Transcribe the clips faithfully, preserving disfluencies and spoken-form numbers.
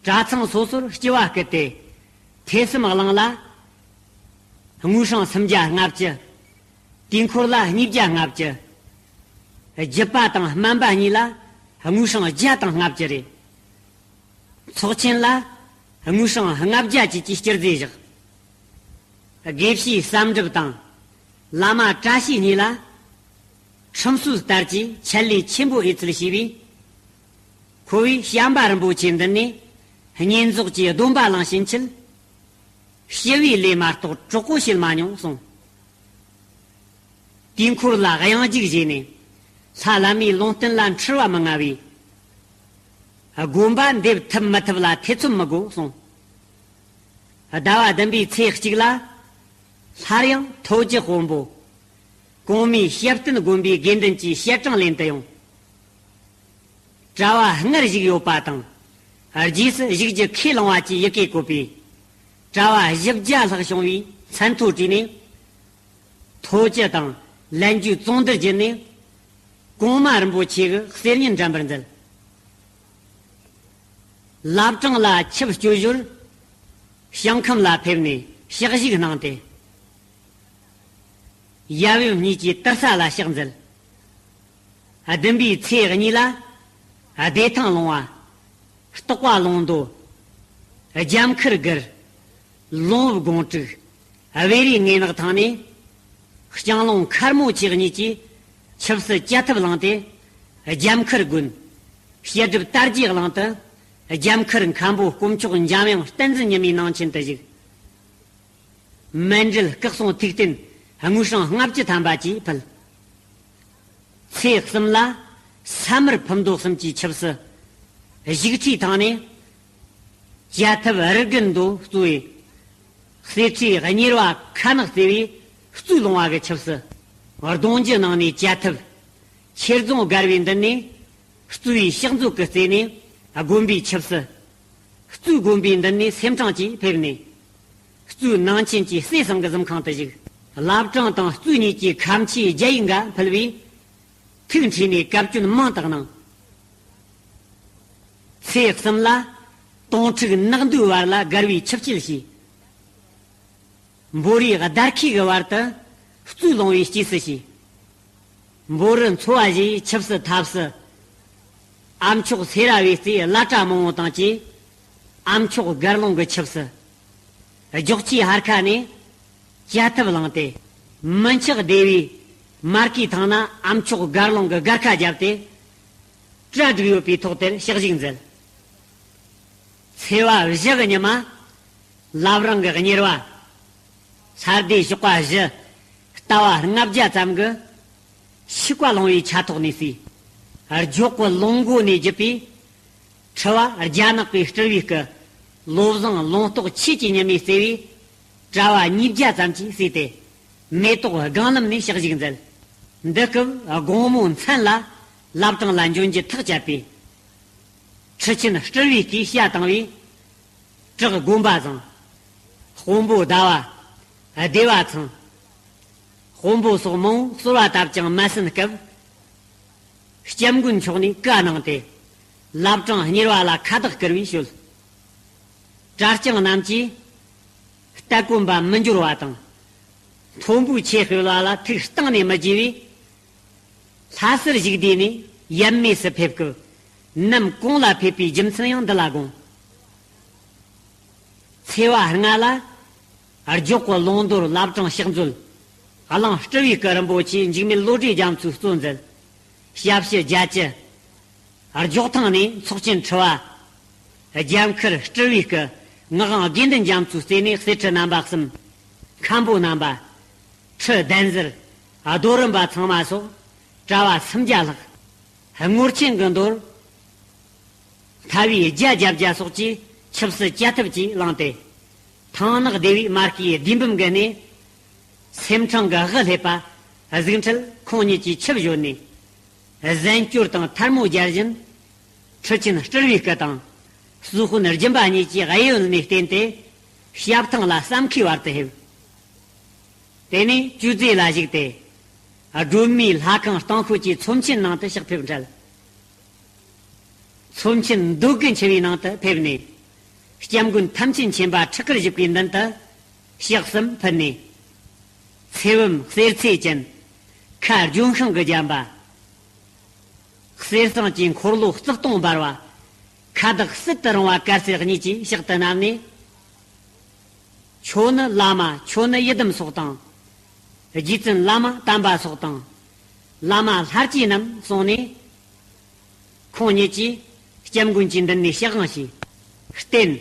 གྲྭ་ཚང་སོ་སོར་སྤྱི་བ་བསྐུལ་ཏེ། ཐོས་བསམ་གླིང་ལ་དངུལ་སྲང་སུམ་བརྒྱ་ལྔ་བཅུ། དུས་འཁོར་ལ་ཉིས་བརྒྱ་ལྔ་བཅུ། རྒྱུད་པ་དང་སྨན་པ་གཉིས་ལ་དངུལ་སྲང་བརྒྱ་དང་ལྔ་བཅུ་རེ། ཚོགས་ཆེན་ལ་དངུལ་སྲང་ལྔ་བརྒྱ་བཅས་ཀྱི་སྤྱི་རྫས་བཞག་དགེ་བཤེས་བསམ་འགྲུབ་དང་བླ་མ་བཀྲ་ཤིས་གཉིས་ལ་ཁྲིམས་སྲོལ་ལྟར་གྱི་ཆད་ལས་ཆེན་པོ་ཨེ་ཚུལ་བྱས་པས། ཁོ་བོས་བྱམས་པ་རིན་པོ་ཆེ་མདུན་ནས་བསྙེན་རྫོགས་ཀྱི་སྡོམ་པ་བླངས་ཕྱིན་ཆད། ཞི་བའི་ལས་མ་གཏོགས་གྲོགས་པོ་བྱེད་མ་མྱོང་གསུངས། དུས་འཁོར་ལ་གཡང་འཇིག་བཞེས་ནས་ལྷ་བླ་མའི་ལུང་བསྟན་ལ་འཁྲུལ་བ་མི་མངའ་བས། དགོན་པ་འདེབས་ཐུབ་མི་ཐུབ་ལ་ཐེ་ཚོམ་མི་དགོས་གསུངས། ཟླ་བ་བདུན་པའི་ཚེས་གཅིག་ལ་སླར་ཡང་ཐོ་ཅི་དཔོན་པོ་གོང་མའི་བཤད་བསྟན་དགོན་པའི་དགེ་འདུན་གྱི་བཤད་གྲངས་ལེན་དུ་ཡོང་། གྲྭ་བ་སྔར་བཞུགས་ཡོད་པ་དང་། རྗེས་སུ་བཞུགས་རྒྱུ་ཁས་བླངས་པ་བཅས་ཡི་གེ་བཀོད་པས། གྲྭ་བ་བཞི་བརྒྱ་ལྷག་བྱུང་བའི་མཚན་ཐོ་བྲིས་ནས། ཐོ་ཅི་དང་ལན་རྒྱུ་བཙོང་བསྡུར་བརྒྱུད་ནས། གོང་མ་རིན་པོ་ཆེ་གི་གསེར་སྙན་འགྲན་པར་མཛད། བླ་བྲང་ལ་ཆིབས་སྤྱོད་ཞོར། ཞིང་ཁམས་ལ་ཕེབས་ནས་ཕྱག་ཞིག་གནང་སྟེ། ཡབ་ཡུམ་གཉིས་ཀྱི་དུར་ས་ལ་ཕྱག་འཚལ། བདུན་པའི་ཚེས་གཉིས་ལ། བདེ་ཐང་ལུང་བ། རྟག་པ་ལུང་མདོ། རྒྱ་མཁར་སྒར། ལུང་བུ་སྒང་དྲུག། བེ་རི་ངོས་ནག་ཐང་ནས། ལྕང་ལུང་མཁར་མོ་ཆེ་གཉིས་ཀྱིས་ཆིབས་སྲིད་བཅའ་ཐབས་བླངས་ཏེ། རྒྱ་མཁར་དགོན། བཤད་སྒྲུབ་དར་རྒྱས་གླིང་དུ། རྒྱ་མཁར་མཁན་པོ་དཀོན་མཆོག་འཇམ་དབྱངས་བསྟན་འཛིན་ཉི་མའི་ནང་ཆེན་དུ་བཞུགས། མཎྜལ་སྐུ་གསུང་ཐུགས་རྟེན་དངུལ་སྲང་ལྔ་བཅུ་ཐམ་པ་བཅས་ཕུལ། ཚེས་གསུམ་ལ་ས་མར་ཕུ་མདོ་གསུམ་གྱི་ཆིབས་སུ། བཞུགས་ཁྲིའི་ཐང་ནས་བཅའ་ཐབས་རི་རྒྱུད་མདོ་གཙོ་བའི་གསེར་ཁྲིའི་གཉེར་བ་ཁ་ནག་བརྩེ་བའི་གཙོས་ལུང་བ་གི་ཆིབས་སུ། གདུང་རྒྱུད་ནང་ནས་བཅའ་ཐབས་ཆེར་རྫོང་སྒར་བའི་མདུན་ནས། གཙོས་ཕྱག་མཛོད་ཀྱི་རྩེ་ནས་དགོན་པའི་ཆིབས་སུ། གཙོས་དགོན་པའི་མདུན་ནས་སེམས་ཁྲང་གིས་ཕེབས་ནས། གཙོས་ནང་ཆེན་གྱི་སྲས་ཚང་གི་གཟིམ་ཁང་དུ་བཞུགས། བླ་བྲང་དང་གཙོས་གཉིས་ཀྱི་ཁ་མཆེའི་རྒྱ་ཡིག་འགའ་ཕུལ་བས། ཐུགས་འཁྲིས་ནས་བཀའ་བཀྱོན་མང་དག་གནང་། ཚེས་གསུམ་ལ་དོང་ཁྲུག་ནག་འདུས་བར་ལ་སྒར་བའི་ཆིབས་བསྐྱེད་བྱས། འབོ་རིའི་བརྡར་ཁའི་གི་བར་དུ་གཙོས་ལུང་བའི་སྐྱེས་སུ་བྱས། འབོ་རི་འཚོ་བ་བཞིའི་ཆིབས་སུ་ཐབས་སུ། ཨ་མཆོག་སེ་ར་བའི་རྩེའི་བླ་གྲྭ་མང་བོ་དང་བཅས། ཨ་མཆོག་སྒར་ལུང་གི་ཆིབས་སུ། སྒྱོགས་ཆེའི་ཧར་ཁ་ནས་བཅའ་ཐབས་བླངས་ཏེ། མི་འཁྱག་སྡེ་བའི་མར་གའི་ཐང་ན་ཨ་མཆོག་སྒར་ལུང་གི་སྒར་ཁ་བརྒྱབ་སྟེ། གྲ་སྒྲིག་ཡོད་པའི་ཐོག་དེར་ཕྱག་ཞིག་མཛད། ཚེས་པ་བཞི་གི་ཉི་མ། བླ་བྲང་གི་གཉེར་བ། ས་སྡེ་ཞོགས་པ་བཞི། ལྟ་བ་ལྔ་བརྒྱ་ཙམ་གྱིས་ཤིག་པ་ལོང་བའི་ཆ་ཐོག་ནས་བསྲེས། རྒྱོག་གི་ལོང་མགོ་ནས་བརྒྱུད་པའི་ཁྲི་བ་རྒྱ་ནག་པའི་སྤྲུལ་བའི་སྐུ། བློ་བཟང་ལུང་རྟོགས་ཆོས་ཀྱི་ཉི་མའི་བརྩེ་བས། གྲྭ་བ་ཉིས་བརྒྱ་ཙམ་གྱིས་བསྲེས་ཏེ། མེ་ཏོག་སྒང་ལམ་ནས་ཕྱག་ཞིག་མཛད། འདི་སྐབས་དགོང་མོ་མཚན་ལ་བླ་བྲང་ལ་འབྱོན་རྒྱུ་ཐག་བཅད་པས། ཁྲི་ཆེན་སྤྲུལ་བའི་སྐུའི་ཞྭ་བཏང་བས། བྲག་དགོན་པ་བཟང་། དཔོན་པོ་ཟླ་བ། སྡེ་བ་ཚང་། དཔོན་པོ་སོགས་མང་པོ་གསོལ་བ་བཏབ་ཀྱང་མ་ཟིན་སྐབས། སྐྱབས་མགོན་མཆོག་ནས་བཀའ་གནང་སྟེ། བླ་བྲང་གཉེར་བ་ལ་ཁ་བཏགས་བསྐུར་བའི་ཞོལ། གྲྭ་རྐྱང་རྣམས་ཀྱིས་སྟ་གོན་པ་མི་འབྱོར་བ་དང་། མཐོན་པོའི་ཆས་སྤེལ་བ་ལ་ཐུགས་གཏིང་ནས་མི་དགྱེས་པས། ལྷ་སར་བཞུགས་དུས་ནས་ཡབ་མེས་སུ་ཕེབས་སྐབས། ནམ་གུང་ལ་ཕེབས་པའི་རྒྱུ་མཚན་ཡང་འདི་ལ་དགོངས། ཚེས་པ་ལྔ་ལ། རྒྱོག་གི་ལུང་མདོར་བླ་བྲང་ཕྱག་མཛོད། གླིང་སྤྲུལ་བའི་སྐུ་རིན་པོ་ཆེ་འཇིགས་མེད་བློ་གྲོས་རྒྱ་མཚོས་གཙོ་མཛད། ཞབས་ཕྱི་རྒྱ་ཅི། རྒྱོག་ཐང་ནས་ཚོགས་ཆེན་ཁྲི་བ། རྒྱ་མཁར་སྤྲུལ་བའི་སྐུ། ངག་དབང་དགེ་འདུན་རྒྱ་མཚོའི་རྩེ་ནས་གསེར་ཁྲི་རྣམ་པ་གསུམ། མཁན་པོ་རྣམ་པ། ཁྲི་གདན་ཟུར། རྡོ་རིན་པ་ཚང་མ་སོགས་གྲྭ་བ་སུམ་བརྒྱ་ལྷག། ངོར་ཆེན་གྱི་མདོར། མཐའ་བའི་རྒྱ་བརྒྱ་བརྒྱ་སོགས་ཀྱིས་ཆིབས་སུ་བཅའ་ཐབས་ཀྱིས་བླངས་ཏེ། ཐང་ནག་སྡེ་བའི་མ་སྐྱེས་བདུན་འབུམ་གྱི་གནས། སེམས་ཁྲང་གི་དབུ་སླེབས་པ། གཟུགས་འཁྲིལ་ཁོང་ཉིད་ཀྱིས་ཆིབས་བཞོན་ནས། གཟན་སྐྱོར་དང་ཐལ་མོ་སྦྱར་བཞིན། ཁྲི་ཆེན་སྤྲུལ་བའི་སྐུ་དང་། སུ་ཧུན་སྦྱིན་པ་གཉིས་ཀྱི་གཡས་གཡོན་ནས་བསྟེན་ཏེ། ཞབས་ཐང་ལ་བསམ་ཁའི་བར་དུ་ཕེབས། དེ་ནས་ཅུ་ཙེ་ལ་བཞུགས་ཏེ། སྒྲོལ་མའི་ལྷ་ཁང་སྟེང་ཤོད་ཀྱི་ཚོམས་ཆེན་ནང་དུ་ཕྱག་ཕེབས་འཕྲལ། ཚོམས་ཆེན་འདོད་དགུ་འཆི་བའི་ནང་དུ་ཕེབས་ནས། སྐྱབས་མགོན་ཐམས་ཅད་མཁྱེན་པ་ཁྲི་དཀར་བཞི་པའི་མདུན་དུ་ཕྱག་གསུམ་ཕུལ་ནས། ཚེ་བུམ་གསེར་ཚེ་ཅན། ཁ་ལྗོན་ཤིང་གི་རྒྱན་པ། གསེར་ཟངས་ཀྱི་འཁོར་ལོ་རྩི་སྟོང་འབར་བ། ཁ་བདག་སྲིད་དུ་རུང་བ་དཀར་སེར་གཉིས་ཀྱིས་ཕྱག་ཏུ་བསྣམས་ནས། ཁྱོད་ནི་བླ་མ། ཁྱོད་ནི་ཡི་དམ་སོགས་དང་། རྗེ་བཙུན་བླ་མ་དམ་པ་སོགས་དང་། བླ་མ་ལྷར་བཅས་རྣམས་གསུངས་ནས། ཁོང་ཉིད་ཀྱིས་སྐྱབས་མགོན་གྱི་མདུན་ནས་ཕྱག་དབང་ཞུས། རྟེན།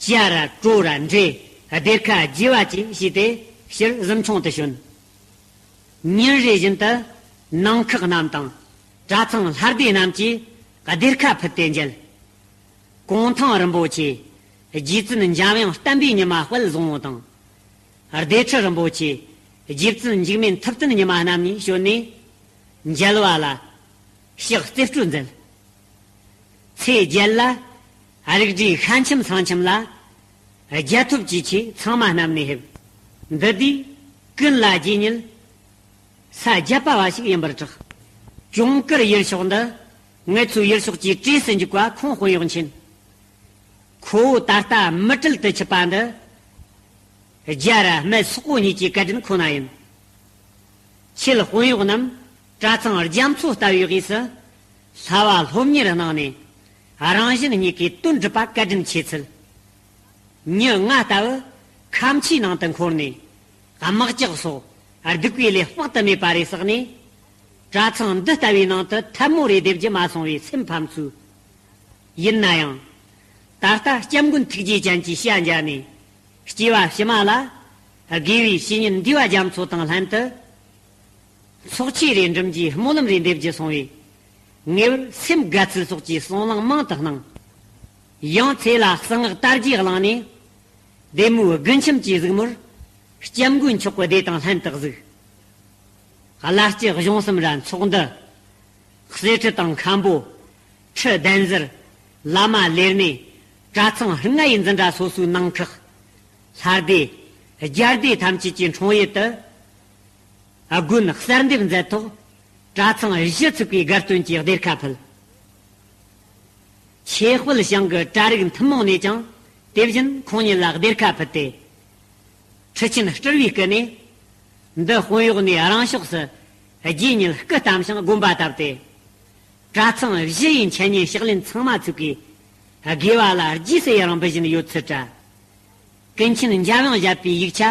ཇ་ར་གྲོ་ར་འབྲས་སྡེར་ཁ་བརྗེ་བ་བཅས་བྱས་ཏེ་ཕྱིར་གཟིམ་ཆུང་དུ་བྱོན། ཉིན་རེ་བཞིན་དུ་ནང་ཁག་རྣམས་དང་གྲྭ་ཚང་ལྷ་སྡེ་རྣམས་ཀྱིས་སྡེར་ཁ་ཕུལ་ཏེ་མཇལ། གུང་ཐང་རིན་པོ་ཆེ། རྗེ་བཙུན་འཇམ་དབྱངས་བསྟན་པའི་ཉི་མ་དཔལ་བཟང་པོ་དང་། སྡེ་ཁྲི་རིན་པོ་ཆེ། རྗེ་བཙུན་འཇིགས་མེད་ཐུབ་བསྟན་ཉི་མ་རྣམ་གཉིས་བྱོན་ནས། མཇལ་བ་ལ་ཕྱག་རྩེ་སྤྲོད་མཛད། ཚེས་བརྒྱད་ལ་རིགས་བསྒྲེས་ཤ་འཆམ་ཚང་འཆམ་ལ། རྒྱལ་ཐོབ་ཀྱི་ཆེད་ཚང་མ་བསྣམས་ནས་ཕེབས། འདི་དུས་ཀུན་ལ་རྗེས་ཉིད་ས་བརྒྱད་པ་བ་ཞིག་ཡིན་པར་གྲགས། གྱོང་དཀར་ཡུལ་ཕྱོགས་འདི་ངེད་ཚོའི་ཡུལ་ཕྱོགས་ཀྱི་གྲས་སུ་འཇུག་པ་ཁོང་དཔོན་གཡོག་མཁྱེན། ཁོ་བོ་ད་ལྟ་མུ་ཏིག་ཏུ་ཆུད་པ་འདི། རྒྱ་ར་སྨད་སོག་པོ་གཉིས་ཀྱི་བཀའ་དྲིན་ཁོ་ན་ཡིན། ཁྱེད་དཔོན་གཡོག་རྣམས་གྲྭ་ཚང་རྒྱ་མཚོ་ལྟ་བུའི་དབུས་སུ་ལྷ་བ་སློབ་གཉེར་གནང་ནས། རང་གཞན་གཉིས་ཀའི་དོན་སྒྲུབ་པ་བཀའ་དྲིན་ཆེ་ཚུལ། མྱི་ང་ལྟ་བུ་ཁ་མཆུའི་ནང་དུ་འཁོར་ནས། དམག་ལྕགས་སོགས་སྡིག་པའི་ལས་དཔག་ཏུ་མེད་པ་རེ་བསགས་ནས། གྲྭ་ཚང་འདི་ལྟ་བུའི་ནང་དུ་ཐལ་མོ་རེ་འདེབས་རྒྱུ་མ་སོང་བའི་སེམས་ཕམ་ཚུལ། ཡིན་ན་ཡང་། ད་ལྟ་སྐྱབས་མགོན་ཐུགས་རྗེ་ཅན་གྱི་ཞལ་མཇལ་ནས། སྐྱེ་བ་ཕྱི་མ་ལ་དགེ་བའི་བཤེས་གཉེན་འདུས་པ་རྒྱ་མཚོ་དང་ལྷན་དུ། ཚོགས་ཆོས་རེ་འགྲིམ་རྒྱུའི་སྨོན་ལམ་རེ་འདེབས་རྒྱུ་སོང་བས། ངེས་པར་སེམས་དགའ་ཚུལ་སོགས་ཀྱི་གསུང་གླེང་མང་དུ་གནང་། ཡང་ཚེ་ལ་གསང་སྔགས་དར་རྒྱས་བླངས་ནས། བདེ་མོའི་དགུན་འཆམ་གྱི་གཟིགས་མོར། སྐྱབས་མགོན་མཆོག་གི་སྡེ་དང་ལྷན་དུ་གཟིགས། བླ་སྤྱི་གཞུང་གསུམ་ར་ཚོགས་འདུ། གསེར་ཁྲི་དང་མཁན་པོ། ཁྲི་གདན་ཟུར། བླ་མ་ལས་སྣེ། གྲྭ་ཚང་ལྔ་ཡི་འཛིན་གྲྭ་སོ་སོའི་ནང་ཁག་ལྷ་སྡེ། རྒྱལ་སྡེ་ཐམས་ཅད་ཀྱི་འཁྲུངས་ཡུལ་དུ། དགོན་གསར་འདེབས་མཛད་ཐོག་གྲྭ་ཚང་བཞི་ཚུགས་པའི་དགའ་སྟོན་གྱི་སྡེར་ཁ་ཕུལ། ཆེ་དཔལ་ཞང་གི་གྲྭ་རིགས་མཐུན་མོང་ནས་ཀྱང་དེ་བཞིན་ཁོང་ཉིད་ལ་སྡེར་ཁ་ཕུལ་ཏེ། ཁྲི་ཆེན་སྤྲུལ་བའི་སྐུ་ནས། འདི་དཔོན་གཡོག་ནས་རང་ཕྱོགས་སུ་རྗེ་ཉིད་སྐུ་བལྟམས་ཤིང་དགོན་པ་བཏབ་སྟེ། གྲྭ་ཚང་བཞི་ཡི་འཆད་ཉན་ཕྱག་ལེན་ཚང་མ་ཚུགས་ཀྱིས། དགེ་བ་ལ་རྗེས་སུ་ཡི་རང་འབུལ་བཞིན་ཡོད་ཚུལ་བཀྲལ། ཀུན་མཁྱེན་འཇམ་དབྱངས་བཞད་པའི་ཡིག་ཆ་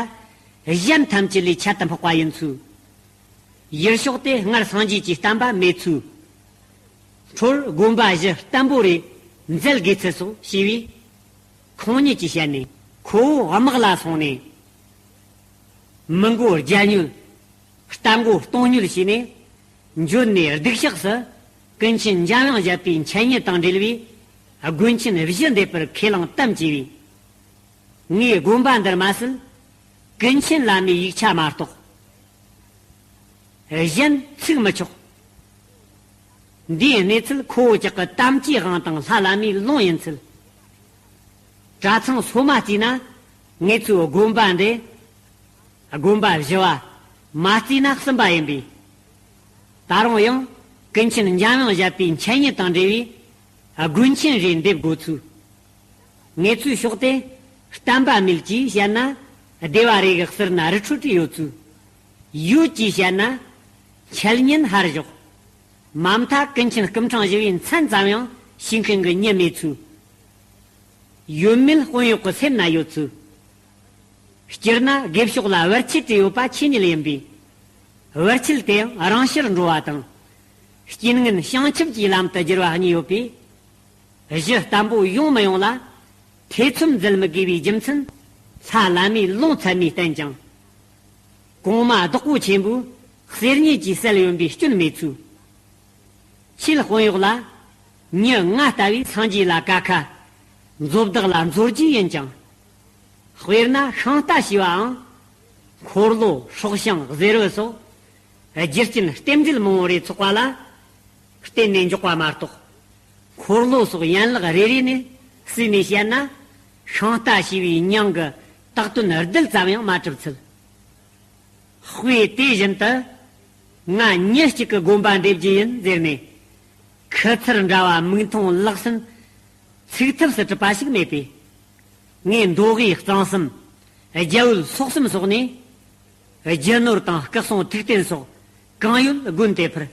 གཞན་ཐམས་ཅད་ལས་ཁྱད་དུ་འཕགས་པ་ཡིན་ཚུལ། ཡུལ་ཕྱོགས་དེ་སྔར་སངས་རྒྱས་ཀྱི་བསྟན་པ་མེད་ཚུལ། འཕྲོར་དགོན་པ་བཞི་བརྟན་པོ་རེ་མཛད་དགོས་ཚུལ་སོགས་ཞུས་པས། ཁོང་ཉིད་ཀྱི་ཞལ་ནས། ཁོ་བོ་དམག་ལ་སོང་ནས། མི་མགོ་བརྒྱ་ཉོལ། རྟ་མགོ་སྟོང་ཉོལ་བྱས་ནས། འབྱོར་ནས་སྡིག་བཤགས་སུ། ཀུན་མཁྱེན་འཇམ་དབྱངས་བཞད་པའི་འཆད་ཉན་དང་འབྲེལ་བའི་དགོན་ཆེན་བཞི་འདེབས་པར་ཁས་བླངས་དམ་བཅས་པས། ངས་དགོན་པ་འདིར་མ་ཟད། ཀུན་མཁྱེན་བླ་མའི་ཡིག་ཆ་མ་གཏོགས། གཞན་ཚུགས་མི་ཆོག་འདིའི་གནས་ཚུལ་ཁོ་བོ་ཅག་གི་དམ་བཅའི་དབང་དང་ལྷ་བླ་མའི་ལུང་ཡིན་ཚུལ། གྲྭ་ཚང་སོ་མ་བརྩིས་ན། ངེད་ཚོའི་དགོན་པ་འདི། དགོན་པ་བཞི་བ། མ་བརྩིས་ན་གསུམ་པ་ཡིན་པས། ད་རུང་ཡང་ཀུན་མཁྱེན་འཇམ་དབྱངས་བཞད་པའི་འཆད་ཉན་དང་འབྲེལ་བའི་དགོན་ཆེན་རེ་འདེབས་དགོས་ཚུལ། ངེད་ཚོའི་ཕྱོགས་དེ་བསྟན་པ་མེད་ཅེས་བཤད་ན། སྡེ་བ་རེ་གི་ཟུར་ན་རི་ཁྲོད་དེ་ཡོད་ཚུལ། ཡོད་ཅེས་བཤད་ན། འཆད་ཉན་ཧར་ཞོག་མ་མཐའ་ཀུན་མཁྱེན་སྐུ་ཕྲེང་བཞི་བའི་མཚན་ཙམ་ཡང་ཤེས་མཁན་གྱི་མྱི་མེད་ཚུལ། ཡོད་མེད་དཔོན་གཡོག་གི་སེམས་ན་ཡོད་ཚུལ། སྤྱིར་ན་དགེ་ཕྱོགས་ལ་བར་ཆད་དེ་ཡོད་པ་ཆོས་ཉིད་ཡིན་པས། བར་ཆད་དེ་ཡང་རང་ཕྱིར་འགྲོ་བ་དང་། རྐྱེན་ངན་བྱང་ཆུབ་ཀྱི་ལམ་དུ་བསྒྱུར་བ་གཉིས་ཡོད་པས། གཞི་བརྟན་པོ་ཡོང་མི་ཡོང་ལ་ཐེ་ཚོམ་འཛུལ་མི་དགོས་པའི་རྒྱུ་མཚན་ལྷ་བླ་མའི་ལུང་ཚད་མས་བསྟན་ཀྱང་། གོང་མ་བདག་པོ་ཆེན་པོའི་གསེར་སྙེད་ཀྱིས་གསལ་ཡོན་པའི་སྐྱོན་མེད་ཚུལ། ཆེད་དཔོན་གཡོག་ལ། མྱི་ང་ལྟ་བུས་སངས་རྒྱས་ལ་ཀ་ཁ། མཛོ་བདག་ལ་མཛོ་རྒྱུ་ཡིན་ཀྱང་། དཔེར་ན་ཤིང་རྟ་ཞེས་པའང་། འཁོར་ལོ་སྲོག་ཤིང་གཟེར་བུ་སོགས། རྒྱུ་རྐྱེན་རྟེན་འབྲེལ་མང་བོ་རེ་ཚོགས་པ་ལ། བརྟེན་ནས་འཇོག་པ་མ་གཏོགས། འཁོར་ལོ་སོགས་ཡན་ལག་རེ་རེ་ནས་བསྲེས་ནས་བཤད་ན། ཤིང་རྟ་ཞེས་པའི་མྱིང་གི་བཏགས་དོན་རྡུལ་ཙམ་ཡང་མ་གྲུབ་ཚུལ། དཔེ་དེ་བཞིན་དུ། ང་མྱི་གཅིག་གི་དགོན་པ་འདེབས་རྒྱུ་ཡིན་ཟེར་ནས། ཁུ་ཚུར་འདྲ་བ་མིག་མཐོང་ལག་ཟིན་ཚུགས་ཐབས་སུ་གྲུབ་པ་ཞིག་མེད་པས། ངས་མདོ་དབུས་གཙང་གསུམ། རྒྱ་བོད་སོག་གསུམ་སོགས་ནས། རྒྱུ་ནོར་དང་སྐུ་སྲུང་ཐུགས་རྟེན་སོགས་གང་ཡོད་དགོན་དེ་ཕུལ།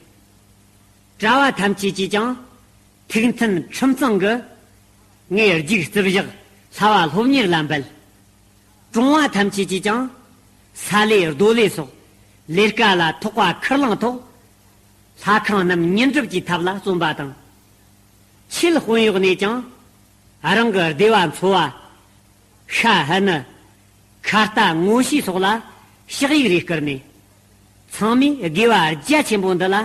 གྲྭ་བ་ཐམས་ཅད་ཀྱིས་ཀྱང་། ཐུགས་མཐུན་ཁྲིམས་གཙང་གི། ངའི་རྒྱུགས་རྩིབ་བཞག་ལྷ་བ་སློབ་གཉེར་ལ་འབུལ། གྲོང་བ་ཐམས་ཅད་ཀྱིས་ཀྱང་། ས་ལེ་རྡོ་ལེ་སོགས་ལས་ཀ་ལ་ཐོགས་པ་ཁུར་ལེན་ཐོག་ལྷ་ཁང་རྣམས་ཉིན་སྒྲིབ་ཀྱི་ཐབས་ལ་བརྩོན་པ་དང་། ཆེད་དཔོན་གཡོག་ནས་ཀྱང་། རང་གི་སྡེ་བ་འཚོ་བ། ཤ་ཧ་ནི། ཁ་རྟ་ངོ་ཤེས་སོགས་ལ་ཕྱག་ཡིག་རེ་བསྐུར་ནས། ཚང་མས་དགེ་བ་རྒྱ་ཆེན་པོ་འདི་ལ་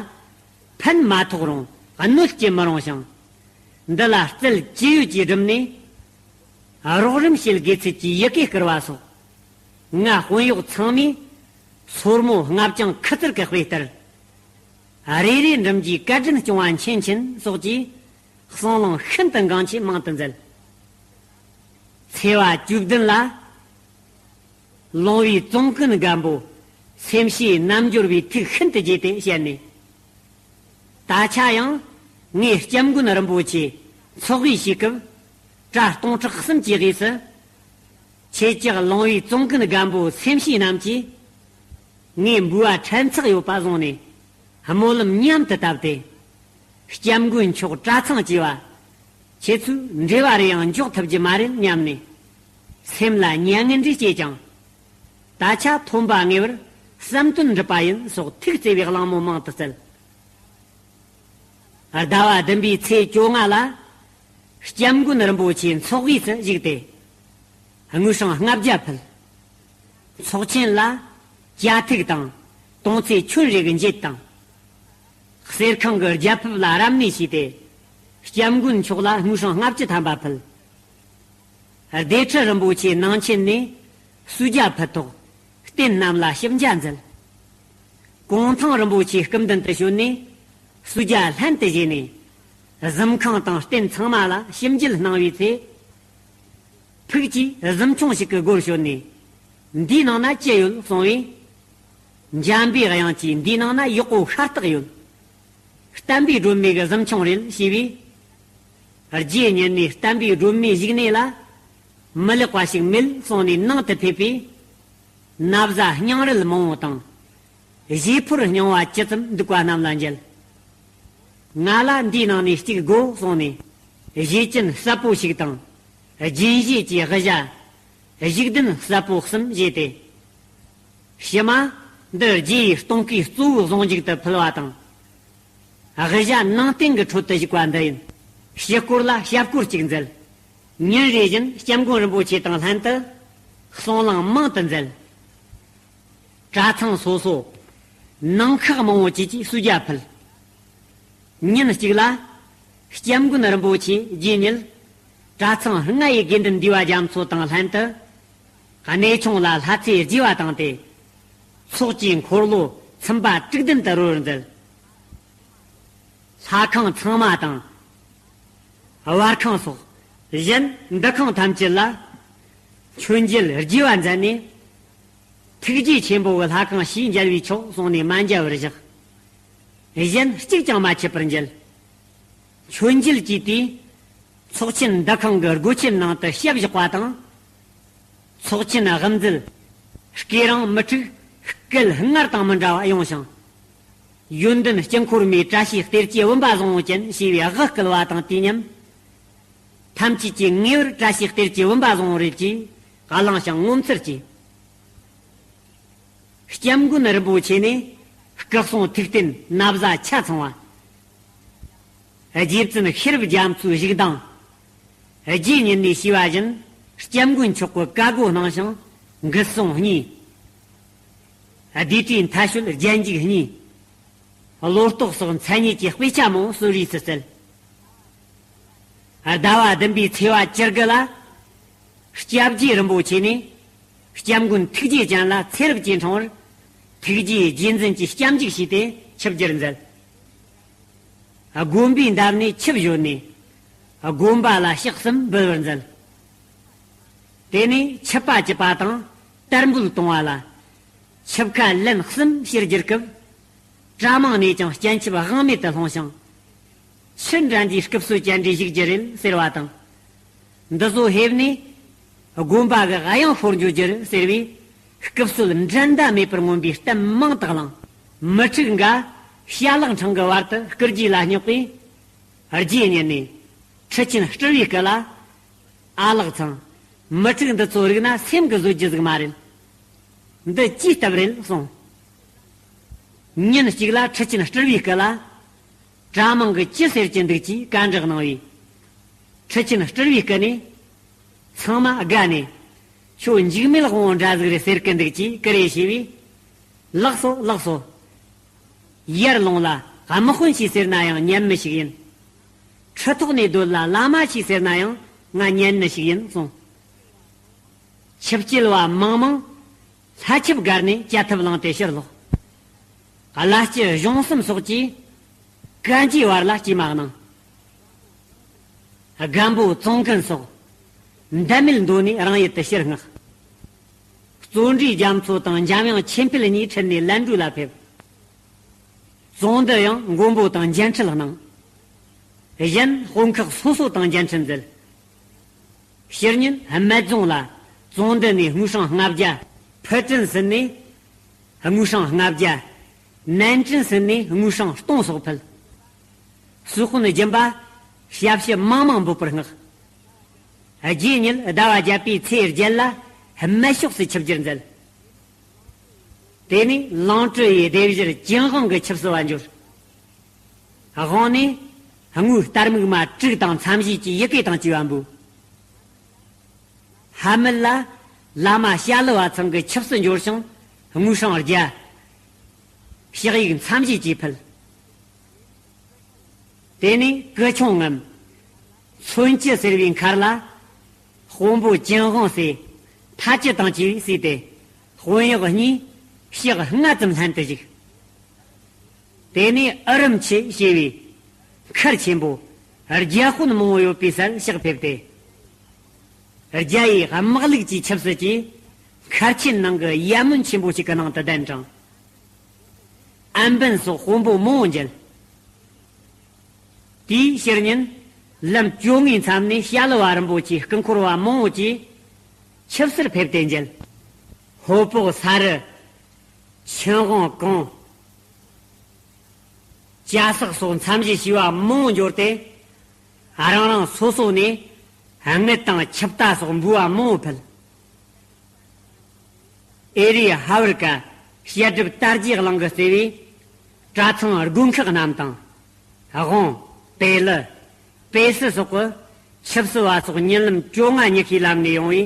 ཕན་མ་ཐོགས་རུང་གནོད་སྐྱེལ་མི་རུང་ཞིང་། འདི་ལ་རྩལ་ཅི་ཡོད་ཀྱིས་བསྒྲུབས་ནས། རོགས་རམ་བྱེད་དགོས་ཚུལ་གྱི་ཡི་གེ་བསྐུར་བ་སོགས། ང་དཔོན་གཡོག་ཚང་མས་སོར་མོ་ལྔ་བརྐྱང་ཁུ་ཚུར་གྱི་དཔེ་ལྟར། རེ་རེ་འགྲིམ་གྱིས་བཀའ་དྲིན་སྐྱོང་བ་མཁྱེན་མཁྱེན་སོགས་ཀྱིས། གསང་ལུང་ཤིན་ཏུ་འགངས་ཆེ་མང་དུ་མཛད། ཚེས་པ་བཅུ་བདུན་ལ། ལོང་བའི་ཙོང་ཀུན་སྒམ་པོ་སེམས་བསྐྱེད་རྣལ་འབྱོར་བའི་ཐུགས་ཤིན་ཏུ་དགྱེས་ཏེ་བཤད་ནས། ད་ཆ་ཡང་ངས་སྐྱབས་མགོན་རིན་པོ་ཆེ་འཚོགས་དབུས་བྱེད་སྐབས། གྲྭ་སྟོང་ཕྲག་གསུམ་གྱི་དབུས་སུ། ཁྱེད་ཅག་ལོང་བའི་ཙོང་ཀུན་སྒམ་པོ་སེམས་བསྐྱེད་རྣམས་ཀྱིས། ངས་འབུལ་བ་ཕྲན་ཚེགས་ཡོད་པ་བཟུང་ནས་སྨོན་ལམ་མཉམ་དུ་བཏབ་སྟེ། སྐྱབས་མགོན་མཆོག་གྲྭ་ཚང་བཅས་པ། ཁྱེད་ཚོས་འབྲེལ་བ་རེ་ཡང་འཇོག་ཐུབ་ཀྱི་མ་རེད་སྙམ་ནས། སེམས་ལ་མྱ་ངན་འདྲི་སྐྱེས་ཀྱང་། ད་ཆ་ཐོན་པ་ངེས་པར་བསམ་དོན་འགྲུབ་པ་ཡིན་སོགས་ཐུགས་བརྩེ་བའི་གླེང་མོ་མང་དུ་སྩལ། ཟླ་བ་བདུན་པའི་ཚེས་བཅོ་ལྔ་ལ། སྐྱབས་མགོན་རིན་པོ་ཆེ་འཚོགས་དབུས་སུ་བཞུགས་ཏེ། དངུལ་སྲང་ལྔ་བརྒྱ་ཕུལ། ཚོགས་ཆེན་ལ་ཅ་ཐིག་དང་དོང་ཙེ་ཁྱོན་རེ་གི་འགྱེད་དང་། གསེར་ཁང་གི་རྒྱ་ཕིབས་ལ་རབ་གནས་བྱས་ཏེ། སྐྱབས་མགོན་མཆོག་ལ་དངུལ་སྲང་ལྔ་བཅུ་ཐམ་པ་ཕུལ། སྡེ་ཁྲི་རིན་པོ་ཆེ་ནང་ཆེན་ནས་གསོལ་ཇ་ཕུལ་ཐོག་རྟེན་རྣམས་ལ་ཞིབ་ཆ་མཛད། གུང་ཐང་རིན་པོ་ཆེ་སྐུ་མདུན་དུ་བྱོན་ནས་གསོལ་ཇ་ལྷན་དུ་བཞེས་ནས། གཟིམ་ཁང་དང་རྟེན་ཚང་མ་ལ་ཞིབ་འཇུག་གནང་བའི་ཚེ། ཕུགས་ཀྱི་གཟིམ་ཆུང་ཞིག་གི་སྒོར་བྱོན་ནས། འདིའི་ནང་ན་ཅི་ཡོད་གསུང་བས། འཇམ་པའི་དབྱངས་ཀྱིས་འདིའི་ནང་ན་ཡག་པོ་ཤ་སྟག་ཡོད། བསྟན་པའི་སྒྲོན་མེ་གི་གཟིམ་ཆུང་རེད་ཞེས་པས། རྗེ་ཉིད་ནས་བསྟན་པའི་སྒྲོན་མེ་བཞུགས་གནས་ལ། མི་ལེགས་པ་ཞིག་མེད་གསུངས་ནས་ནང་དུ་ཕེབས་པས། ན་བཟའ་སྙིང་རལ་མང་བོ་དང་། བཞེས་ཕོར་རྙིང་བ་ཅི་ཙམ་འདུག་པ་རྣམས་ལ་མཇལ། ང་ལ་འདིའི་ནང་ནས་གཅིག་དགོས་གསུངས་ནས། བཞེས་སྐྲུན་གསལ་པོ་ཞིག་དང་། རྒྱན་བཞེས་ཀྱི་གཞི་བཞི། བཞུགས་གདན་གསལ་པོ་གསུམ་བཞེས་ཏེ། ཕྱི་མ་འདི་རྗེ་ཡི་གཏོང་ཁའི་གཙོ་བོའི་གཟུངས་འཇུག་ཏུ་ཕུལ་བ་དང་། གཞི་བཞི་ནང་རྟེན་གྱི་ཁྲོད་དུ་བཞུགས་པ་འདི་ཡིན། ཕྱི་སྐོར་ལ་ཞབས་སྐོར་གཅིག་མཛད། ཉིན་རེ་བཞིན་སྐྱབས་མགོན་རིན་པོ་ཆེ་དང་ལྷན་དུ་གསུང་གླེང་མང་དུ་མཛད། གྲྭ་ཚང་སོ་སོ་ནང་ཁག་མང་བོ་བཅས་ཀྱིས་གསོལ་ཇ་ཕུལ། ཉིན་གཅིག་ལ་སྐྱབས་མགོན་རིན་པོ་ཆེ་རྗེ་ཉིད་གྲྭ་ཚང་ལྔ་ཡི་དགེ་འདུན་འདུས་པ་རྒྱ་མཚོ་དང་ལྷན་དུ། གནས་ཆུང་ལ་ལྷ་ཚེ་རྒྱས་པ་བཏང་སྟེ། ཚོགས་ཀྱི་འཁོར་ལོ་ཚིམ་པ་དྲུག་ལྡན་དུ་རོལ་མཛད། ལྷ་ཁང་ཚང་མ་དང་། བར་ཁང་སོགས་གཞན་འདུ་ཁང་ཐམས་ཅད་ལ། མཆོད་མཇལ་རྒྱས་པ་མཛད་ནས། ཐུགས་རྗེ་ཆེན་པོ་གི་ལྷ་ཁང་ཞེས་མཇལ་བས་ཆོག་གསུངས་ནས་མ་མཇལ་བར་བཞག་གཞན་གཅིག་ཀྱང་མ་མཆིས་པར་མཇལ། མཆོད་མཇལ་གྱི་དུས། ཚོགས་ཆེན་འདུ་ཁང་གི་སྒོ་ཆེན་ནང་དུ་ཞབས་བཞག་པ་དང་། ཚོགས་ཆེན་དབུ་མཛད་སྐུ་རིང་མི་འཁྲུགས་སྐད་སྔར་དང་མི་འདྲ་བ་ཡོང་ཞིང་། ཡོན་ཏན་དཀྱིལ་འཁོར་མའི་བཀྲ་ཤིས་གཏེར་གྱི་བུམ་པ་བཟང་བོ་ཅན་ཞེས་པའི་དབུ་བསྐུལ་བ་དང་དུས་མཉམ། ཐམས་ཅད་ཀྱིས་ངེས་པར་བཀྲ་ཤིས་གཏེར་གྱི་བུམ་པ་བཟང་བོ་རེད་ཅེས་བླངས་ཤིང་ངོ་མཚར་སྐྱེས། སྐྱབས་མགོན་རིན་པོ་ཆེ་ནས་སྐུ་གསུང་ཐུགས་རྟེན་ན་བཟའ་ཆ་ཚང་བ། རྗེ་བཙུན་ཤེས་རབ་རྒྱ་མཚོའི་བཞུགས་གདན། རྗེ་ཉིད་ནས་ཞུས་པ་བཞིན་སྐྱབས་མགོན་མཆོག་གི་བཀའ་བསྒོ་གནང་ཞིང་འགུལ་སོང་གཉིས། བདུད་བྲལ་མཐའ་དཔྱོད་རྒྱན་འཇུག་གཉིས། བློ་རྟོག་སོགས་མཚན་ཉིད་ཀྱི་དཔེ་ཆ་མང་བོ་གསོལ་རས་སུ་བསྩལ། ཟླ་བ་བདུན་པའི་ཚེས་པ་བཅུ་དགུ་ལ། སྐྱབས་རྗེ་རིན་པོ་ཆེ་ནས། སྐྱབས་མགོན་ཐུགས་རྗེ་ཅན་ལ་ཚེ་རབས་ཀྱི་འཕྲེང་བར། ཐུགས་རྗེའི་རྗེས་འཛིན་གྱི་སྐྱབས་འཇུག་བྱས་ཏེ་ཆིབས་བསྒྱུར་མཛད། དགོན་པའི་འདབས་ནས་ཆིབས་བཞོན་ནས། དགོན་པ་ལ་ཕྱག་གསུམ་འབུལ་བར་མཛད། དེ་ནས་ཆིབས་པ་བཅུ་པ་དང་དར་འབུལ་གཏོང་བ་ལ། ཆིབས་ཁ་ལན་གསུམ་ཕྱིར་བསྒྱུར་སྐབས། གྲྭ་མང་ནས་ཀྱང་སྤྱན་ཆབ་དབང་མེད་དུ་ལྷུང་ཞིང་། ཆུ་འདྲ་འདིའི་སྐུ་བསོད་ཅན་འདྲའི་བཞུགས་རྒྱུ་རེད་ཟེར་བ་དང་། འདི་ཚོ་ཕེབས་ནས། དགོན་པ་གི་གཡང་ཤོར་འགྱོ་རྒྱུ་རེད་ཟེར་བའི་སྐུ་སྲོད་འགྲན་ཟླ་མེད་པར་མངོན་པའི་གཏམ་མང་དུ་གླེང་། མི་ཕྲུག་འགའ་ཞལ་ལག་འཕྲེང་གི་བར་དུ་སྐུ་རྗེས་ལ་སྙེག་པས། རྗེས་ཉིན་ནས་ཁྲི་ཆེན་སྤྲུལ་བའི་སྐུ་ལ། ཨ་ལགས་ཚང་། མི་ཕྲུག་འདི་ཚོ་རིག་ན་སེམས་ཀྱི་བཟོད་རྒྱུ་ཟིག་མ་རེད། འདི་ཅིའི་སྟབས་རེད་གསུངས། ཉིན་གཅིག་ལ་ཁྲི་ཆེན་སྤྲུལ་བའི་སྐུ་ལ། གྲྭ་མང་གིས་ཅི་ཟེར་གྱི་འདུག་ཅེས་བཀའ་འདྲི་གནང་བས། ཁྲི་ཆེན་སྤྲུལ་བའི་སྐུ་ནས། ཚང་མ་དགའ་ནས། ཁྱོད་འཇིགས་མེད་དབང་པོ་འདྲ་ཟིག་རེད་ཟེར་གི་འདུག་ཅེས་ཀུ་རེ་བྱས་པས། ལགས་སོ་ལགས་སོ། ཡར་ལུང་ལ་དམག་དཔོན་ཞིག་ཟེར་ན་ཡང་ཉན་མི་ཞིག་ཡིན། ཁྲི་ཐོག་ནས་སྡོད་ལ་བླ་མ་ཞིག་ཟེར་ན་ཡང་ང་ཉན་ནི་ཞིག་ཡིན་གསུངས། ཆིབས་སྐྱེལ་བ་མང་མང་ལྷ་ཆིབས་སྒར་ནས་བཅའ་ཐབས་བླངས་ཏེ་ཕྱིར་ལོག། བླ་སྤྱི་གཞུང་གསུམ་སོགས་ཀྱིས་གན་རྒྱའི་བར་ལ་སྐྱེལ་མ་གནང་། རྒན་པོ་བཙོང་མཁན་སོགས་འདམ་མེད་འདོད་ནས་རང་ཡུལ་དུ་ཕྱིར་མངགས། བརྩོན་འགྲུས་རྒྱ་མཚོ་དང་འཇམ་དབྱངས་ཆོས་འཕེལ་གཉིས་ཁྲིད་ནས་ལན་གྲུ་ལ་ཕེབས། བཙོང་འདི་ཡང་མགོན་པོ་དང་མཇལ་འཕྲད་གནང་། གཞན་དཔོན་ཁག་སོ་སོ་དང་མཇལ་འཕྲད་མཛད། ཕྱི་ཉིན་སྨད་རྫོང་ལ་བཙོང་འདི་ནས་དངུལ་སྲང་ལྔ་བརྒྱ། ཕུ་ཀྲིན་ཟིན་ནས་དངུལ་སྲང་ལྔ་བརྒྱ། ནན་ཀྲིན་ཟིན་ནས་དངུལ་སྲང་སྟོང་སོགས་ཕུལ། སུ་དཔོན་སྦྱིན་པ་ཞབས་ཕྱི་མང་མང་འབོད་པར་མངགས། རྗེས་ཉིད་ཟླ་བ་བརྒྱད་པའི་ཚེས་བརྒྱད་ལ་སྨད་ཕྱོགས་སུ་ཆིབས་བསྒྱུར་མཛད། དེ་ནས་ལོང་ཀྲི་ཡི་སྡེ་བཞིར་ཅིན་ཝང་གི་ཆིབས་སུ་བ་འབྱོར། དབང་ནས་དངུལ་གཏར་མིག་མ་དྲུག་དང་མཚམས་བཞེས་ཀྱི་ཡི་གེ་དང་བཅས་པ་འབུལ། ཧ་མིལ་ལ་བླ་མ་ཤ་ལུ་བ་ཚང་གི་ཆིབས་སུ་འབྱོར་ཞིང་དངུལ་སྲང་བརྒྱ། ཕྱག་ཡིག་མཚམས་བཞེས་ཀྱིས་ཕུལ། དེ་ནས་ཀི་ཆུང་ངམ། མཚོན་ཅི་ཟེར་བའི་མཁར་ལ། དཔོན་པོ་ཅིན་ཧོང་སེ། ཐ་ཅི་དང་བཅས་པས་བསུས་ཏེ། དཔོན་གཡོག་གཉིས་ཞག་ལྔ་ཙམ་ལྷན་དུ་བཞུགས། དེ་ནས་ཨུ་རུམ་ཆི་ཞེས་པའི་མཁར་ཆེན་པོ། རྒྱལ་དཔོན་མང་བོ་ཡོད་པའི་སར་ཕྱག་ཕེབས་ཏེ། རྒྱ་ཡི་དམག་ལུགས་ཀྱི་ཆབ་སྲིད་ཀྱིས་མཁར་ཆེན་ནང་གི་ཡ་མུན་ཆེན་པོ་ཞིག་གི་ནང་དུ་གདན་དྲངས། ཨན་པིན་སོགས་དཔོན་པོ་མང་བོ་མཇལ། དེའི་ཕྱིར་ཉིན་ལམ་བཅོ་ལྔའི་མཚམས་ནས་ཤ་ལུ་བ་རིན་པོ་ཆེའི་སྐུ་འཁོར་བ་མང་བོ་ཅིག་ཆིབས་སར་ཕེབས་ཏེ་མཇལ། ཧོ་པོག་ས་རུ། ཆིན་ཧོང་གོང་། ཅ་སག་སོགས་མཚམས་བཞེས་བྱས་པ་མང་བོ་འབྱོར་ཏེ། རང་རང་སོ་སོ་ནས་དངུལ་དང་ཆིབས་རྟ་སོགས་འབུལ་བ་མང་བོ་ཕུལ། ཨེ་རི་ཧ་ཝར་ཀ་བཤད་སྒྲུབ་དར་རྒྱས་གླིང་གིས་གཙོས་པའི་གྲྭ་ཚང་དགོན་ཁག་རྣམས་དང་། དབང་། པེ་ལི། པེ་སི་སོགས་ཀྱི་ཆིབས་སུ་བ་སོགས་ཉིན་ལམ་བཅོ་ལྔ་ཉི་ཤུའི་ལམ་ནས་ཡོང་བའི་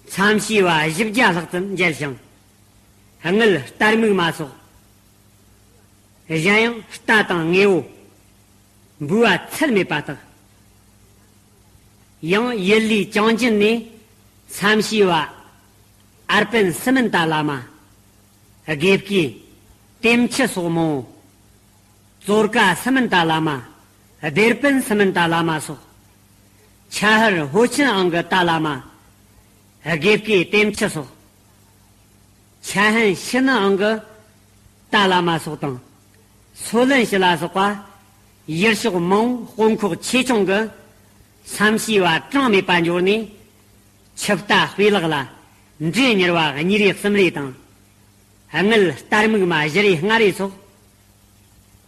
མཚམས་བྱས་པ་བཞི་བརྒྱ་ལྷག་ཙམ་མཇལ་ཞིང་། དངུལ་གཏར་མིག་མ་སོགས། གཞན་ཡང་རྟ་དང་དངོས་པོ། འབུལ་བ་ཚད་མེད་པ་དག། ཡང་ཡུལ་ལུའི་ཅང་ཅིན་ནས་མཚམས་བྱས་པ། ཨར་པན་སི་མན་ཏ་བླ་མ། དགེ་བསྐོས། ལྟེམ་ཆུ་སོགས་མང་བོ། ཙོར་ཀ་སི་མན་ཏ་བླ་མ། སྡེར་པན་སི་མན་ཏ་བླ་མ་སོགས། ཆ་ཧར་ཧོ་ཆིན་ཨང་གི་ཏ་བླ་མ། དགེ་བསྐོས་ལྟེམ་ཆུ་སོགས། ཆ་ཧན་ཤི་ནི་ཨང་གི་ཏ་བླ་མ་སོགས་དང་། སོ་ལན་ཤི་ལ་སོགས་པ་ཡུལ་ཕྱོགས་མང་བོ་དཔོན་ཁག་ཆེ་ཆུང་གི་མཚམས་བྱས་པ་གྲངས་མེད་པ་འབྱོར་ནས། ཆིབས་རྟ་སྤུས་ལེགས་ལ་འབྲས་མྱུར་བ་གཉིས་རེ་གསུམ་རེ་དང་། དངུལ་གཏར་མིག་མ་བཞི་རེ་ལྔ་རེ་སོགས།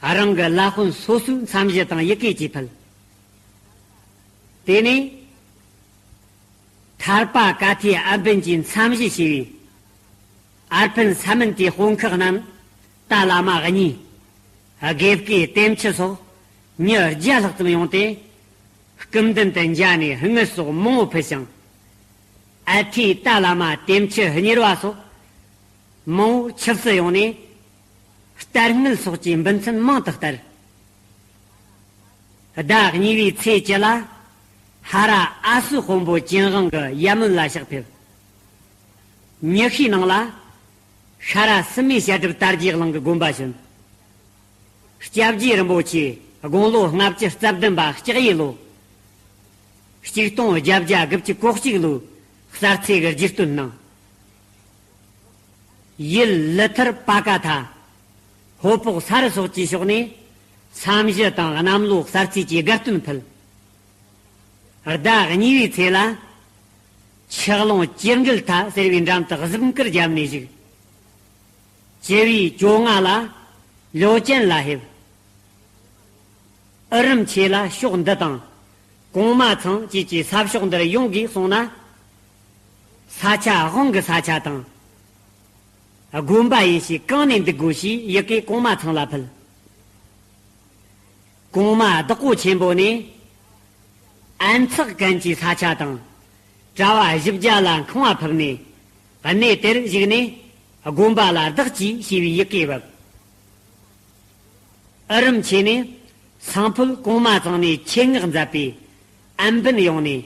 རང་གི་བླ་དཔོན་སོ་སོའི་མཚམས་གཞི་དང་ཡི་གེ་བཅས་ཕུལ། དེ་ནས། ཐར་པ་ཀ་ཐའི་ཨན་པིན་གྱིས་མཚམས་གཞི་བྱས་པའི་ཨར་ཕན་ས་མིན་ཏའི་དཔོན་ཁག་རྣམས་ཏཱ་བླ་མ་གཉིས། དགེ་བསྐོས་ལྟེམ་ཆུ་སོགས་མྱི་བརྒྱ་ལྷག་ཙམ་ཡོང་སྟེ། སྐུ་མདུན་དུ་མཇལ་ནས་དངུལ་སོགས་མང་བོ་ཕུལ་ཞིང་། ཨ་ཐའི་ཏཱ་བླ་མ་ལྟེམ་ཆུ་གཉེར་བ་སོགས་མང་བོ་ཆིབས་སུ་ཡོང་ནས། གཏར་དངུལ་སོགས་ཀྱི་འབུལ་ཚན་མང་དུ་གཏར། ཟླ་གཉིས་པའི་ཚེས་བཅུ་ལ་ཧ་ར་ཨ་སུ་དཔོན་པོ་ཅིན་ཝང་གི་ཡ་མུན་ལ་ཕྱག་ཕེབས། ཉི་ཤུའི་ནང་ལ་ཤ་ར་སི་མི་བཤད་སྒྲུབ་དར་རྒྱས་གླིང་གི་དགོན་པ་བྱོན། སྐྱབས་རྗེ་རིན་པོ་ཆེ་དགུང་ལོ་ལྔ་བཅུ་རྩ་བདུན་པ་ལྕགས་ཡོས་ལོ། ཆིག་སྟོང་བརྒྱད་བརྒྱ་དགུ་བཅུ་གོ་གཅིག་ལོའི་གསར་ཚེས་ཀྱི་རྗེས་སྟོན་གནང་། ཡུལ་ལི་ཐར་པ་ཀ་ཐ། ཧོ་པོག་ས་རུ་སོགས་ཀྱི་ཕྱོགས་ནས་མཚམས་གཞི་དང་གནམ་ལོ་གསར་ཚེས་ཀྱི་དགའ་སྟོན་ཕུལ། ཟླ་གཉིས་པའི་ཚེས་ལ། ཆུ་ཀླུང་ཅིར་འགུལ་ཐ་ཟེར་བའི་འགྲམ་དུ་གཟིམ་གུར་བརྒྱབ་ནས་བཞུགས། བཅུ་བའི་བཅོ་ལྔ་ལ་ལོ་ཅན་ལ་ཕེབས། ཨུ་རམ་ཆེ་ལ་ཕྱོགས་འདི་དང་གོང་མ་ཚང་བཅས་ཀྱི་ས་ཕྱོགས་འདིར་ཡོང་དགོས་གསུངས་ན། ས་ཆ་དབང་གི་ས་ཆ་དང་། དགོན་པ་ཡིན་ཞེས་གང་ནས་འདུག་དགོས་ཞེས་ཡི་གེ་གོང་མ་ཚང་ལ་ཕུལ། གོང་མ་བདག་པོ་ཆེན་པོ་ནས། ཨན་ཚག་གན་གྱི་ས་ཆ་དང་། གྲྭ་བ་བཞི་བརྒྱ་ལ་ཁང་བ་ཕུབ་ནས། གནས་དེར་བཞུགས་ནས། དགོན་པ་ལ་བདག་གྱིས་ཞེས་པའི་ཡི་གེ་བབས། ཨུ་རམ་ཆེ་ནས། སང་ཕོད་གོང་མ་ཚང་ནས་ཆེད་མངགས་མཛད་པའི་ཨན་བན་ཡོང་ནས།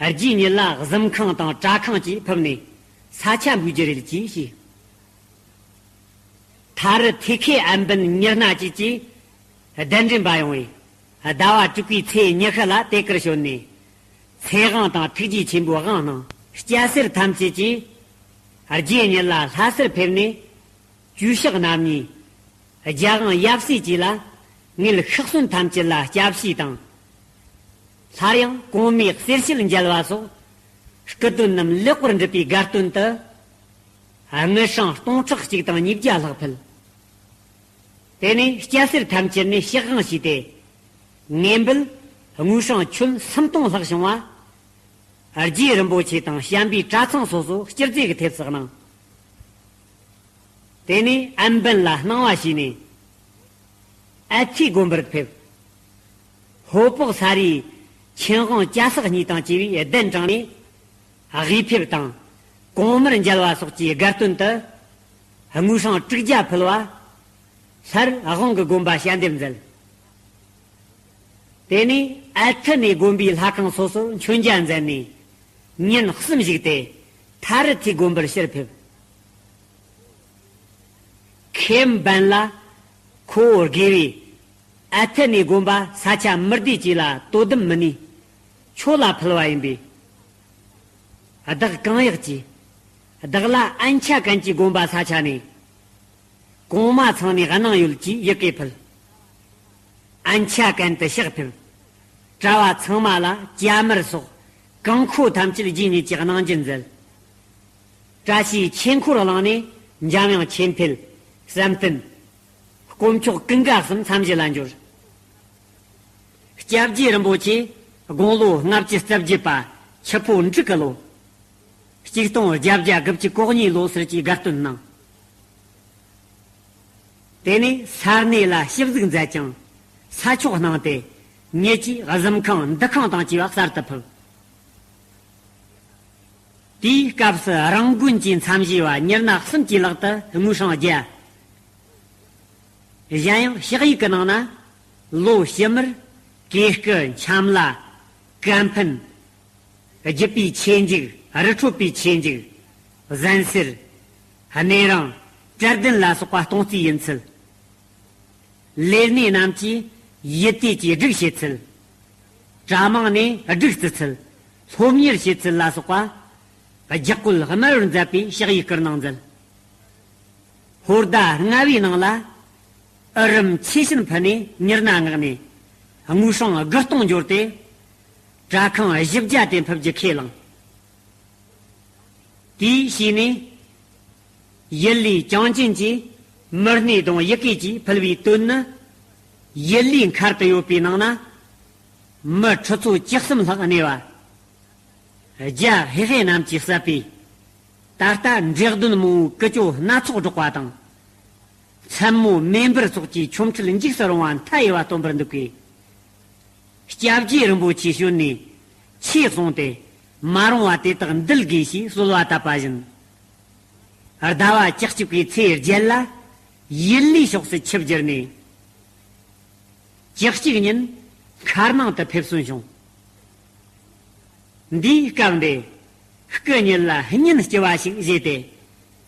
རྗེས་ཉིད་ལ་གཟིམ་ཁང་དང་གྲྭ་ཁང་བཅས་ཕུབ་ནས། ས་ཆ་འབུལ་རྒྱུ་རེད་ཅེས་བཤད། ཐ་རི་ཐེ་ཁེ་ཨན་བན་མྱི་སྣ་བཅས་ཀྱིས་གདན་འདྲེན་པ་ཡོང་བས། ཟླ་བ་དྲུག་པའི་ཚེས་ཉི་ཤུ་ལ་དེ་གར་བྱོན་ནས། ཚེ་དབང་དང་ཐུགས་རྗེ་ཆེན་པོའི་དབང་གནང་། སྐྱ་སེར་ཐམས་ཅད་ཀྱིས། རྗེས་ཉིད་ལ་ལྷ་སར་ཕེབས་ནས། ཇུས་གཤེགས་རྣམ་གཉིས། རྒྱལ་དབང་ཡབ་སྲས་བཅས་ལ། ངེད་ཤི་གསོན་ཐམས་ཅད་ལ་སྐྱབས་ཞུས་དང་། སླར་ཡང་གོང་མའི་གསེར་ཞལ་མཇལ་བ་སོགས། སྐུ་དོན་རྣམས་ལེགས་པར་འགྲུབ་པའི་དགའ་སྟོན་དུ། དངུལ་སྲང་སྟོང་ཕྲག་གཅིག་དང་ཉིས་བརྒྱ་ལྷག་ཕུལ། དེ་ནས་སྐྱ་སེར་ཐམས་ཅད་ནས་ཕྱག་དབང་ཞུས་ཏེ། ངེས་འབུལ་དངུལ་སྲང་ཁྱོན་སུམ་སྟོང་ལྷག་བྱུང་བ། རྗེ་རིན་པོ་ཆེ་དང་བྱམས་པའི་གྲྭ་ཚང་སོ་སོ་སྐྱིད་རྫས་ཀྱི་ཐེབས་སུ་གནང་། དེ་ནས་ཨན་བན་ལ་གནང་བ་ཞུས་ནས། ཨ་ཐི་དགོན་པར་ཕེབས། ཧོ་པོག་ས་རིའི་ཆིན་ཧོང་ཅ་སག་གཉིས་དང་བཅས་པའི་གདན་དྲངས་ནས། དབུས་ཕེབས་དང་། གོང་མར་མཇལ་བ་སོགས་ཀྱི་དགའ་སྟོན་དུ། དངུལ་སྲང་དྲུག་བརྒྱ་ཕུལ་བ། སླར་དབང་གི་དགོན་པ་ཞལ་འདེབས་མཛད། དེ་ནས་ཨལ་ཐི་ནས་དགོན་པའི་ལྷ་ཁང་སོ་སོར་མཆོད་མཇལ་མཛད་ནས། ཉིན་གསུམ་བཞུགས་ཏེ། ཐ་རི་ཐི་དགོན་པར་ཕྱིར་ཕེབས། ཁེམ་བན་ལ་ཁོ་བོ་དགེ་བས། ཨལ་ཐི་ནས་དགོན་པ་ས་ཆ་མི་བདེ་ཅིག་ལ་དོ་དམ་མི་ནུས། ཁྱོད་ལ་ཕུལ་བ་ཡིན་པས། བདག་གང་ཡག་གྱིས། བདག་ལ་ཨན་ཆ་གན་གྱི་དགོན་པ་ས་ཆ་ནས། གོང་མ་ཚང་ནས་གནང་ཡོད་ཅེས་ཡི་གེ་ཕུལ། ཨན་ཆ་གན་དུ་ཕྱག་ཕེབས། གྲྭ་བ་ཚང་མ་ལ་ཅ་མར་སོགས་གང་མཁོ་ཐམས་ཅད་རྗེས་ཉིད་ཀྱིས་གནང་རྒྱུ་མཛད། བཀྲ་ཤིས་ཆོས་འཁོར་གླིང་ནས་འཇམ་དབྱངས་ཆོས་འཕེལ། བསམ་གཏན། དཀོན་མཆོག་ཀུན་དགའ་གསུམ་མཚམས་བཞི་ལ་འབྱོར། སྐྱབས་རྗེ་རིན་པོ་ཆེ་དགུང་ལོ་ལྔ་བཅུ་རྩ་བརྒྱད་པ་ཆུ་ཕོ་འབྲུག་གི་ལོ། གཅིག་སྟོང་བརྒྱད་བརྒྱ་དགུ་བཅུ་གོ་གཉིས་ལོ་ཟེར་གྱི་དགའ་སྟོན་གནང་། དེ་ནས་ས་གནས་ལ་ཞིབ་གཟིགས་མཛད་ཅིང་ས་ཆོག་གནང་སྟེ། ཉེ་ཆའི་གཟིམ་ཁང་འདུ་ཁང་དང་བཅས་པ་གསར་དུ་ཕུབ། དེའི་སྐབས་སུ་རང་དགོན་གྱི་མཚམས་བཞི་བ་མྱི་སྣ་གསུམ་གྱི་ལག་ཏུ་དངུལ་སྲང་བརྒྱ། གཞན་ཡང་ཕྱག་ཡིག་གི་ནང་ན། ལོ་ཕྱི་མར་གོས་སྐུ་འཆམ་ལ། ཀན་ཕན། རྒྱུད་པའི་ཆེ་འཇིག་རི་ཁྲོད་པའི་ཆེ་འཇིག་གཟན་གསེར། གནས་རིང་། གྲལ་གདན་ལ་སོགས་པ་གཏོང་རྩིས་ཡིན་ཚུལ། ལས་སྣེ་རྣམས་ཀྱིས་ཡིད་བདེ་གྱིས་སྒྲིག་བྱེད་ཚུལ། གྲྭ་མང་ནས་སྒྲིག་བརྩི་ཚུལ། སློབ་གཉེར་བྱེད་ཚུལ་ལ་སོགས་པ། ལྗགས་བཀོད་དམར་བར་མཛད་པའི་ཕྱག་ཡིག་བསྐུར་གནང་མཛད། ཧོར་ཟླ་ལྔ་བའི་ནང་ལ། ཨུ་རམ་ཆེ་ཞན་ཕུ་ནས་མྱི་སྣ་མངགས་ནས། དངུལ་སྲང་དགུ་སྟོང་འབྱོར་ཏེ། གྲྭ་ཁང་བཞི་བརྒྱ་དེ་ཕུབ་རྒྱུ་ཁས་བླངས། དེའི་ཞིག་ནས། ཡུལ་ལུའི་ཅང་ཅིན་གྱིས་མི་སྣའི་དང་ཡི་གེ་གཅིག་ཕུལ་བའི་དོན་ནི། ཡུལ་ལུའི་མཁར་དུ་ཡོད་པའི་ནང་ན། མི་ཁྲི་ཚོ་བཅུ་གསུམ་ལྷག་གནས་པ། རྒྱ་ཧེ་ཧེ་རྣམས་ཀྱིས་བསད་པས། ད་ལྟ་འབྲས་གདོན་མང་བོའི་ཀུ་ཅོ་སྣ་ཚོགས་སྒྲོག་པ་དང་། མཚན་མོ་མེ་འབར་སོགས་ཀྱི་ཆོ་འཕྲུལ་འཇིགས་སུ་རུང་བ་མཐའ་ཡས་པ་སྟོན་པར་འདུག་པས། སྐྱབས་རྗེ་རིན་པོ་ཆེ་བྱོན་ནས་ཆོས་གསུངས་ཏེ། མ་རུངས་པ་དེ་དག་འདུལ་དགོས་ཞེས་གསོལ་བ་བཏབ་པ་བཞིན། ཟླ་བ་བཅུ་གཅིག་པའི་ཚེས་བརྒྱད་ལ་ཡུལ་ལུའི་ཕྱོགས་སུ་ཆིབས་བསྒྱུར་ནས། བཅུ་གཅིག་ཉིན་མཁར་ནང་དུ་ཕེབས་བསུ་བྱུང་། འདིའི་སྐབས་འདིར་སྐུ་ཉིད་ལ་བརྙན་ལྕི་བ་ཞིག་བཞེས་ཏེ།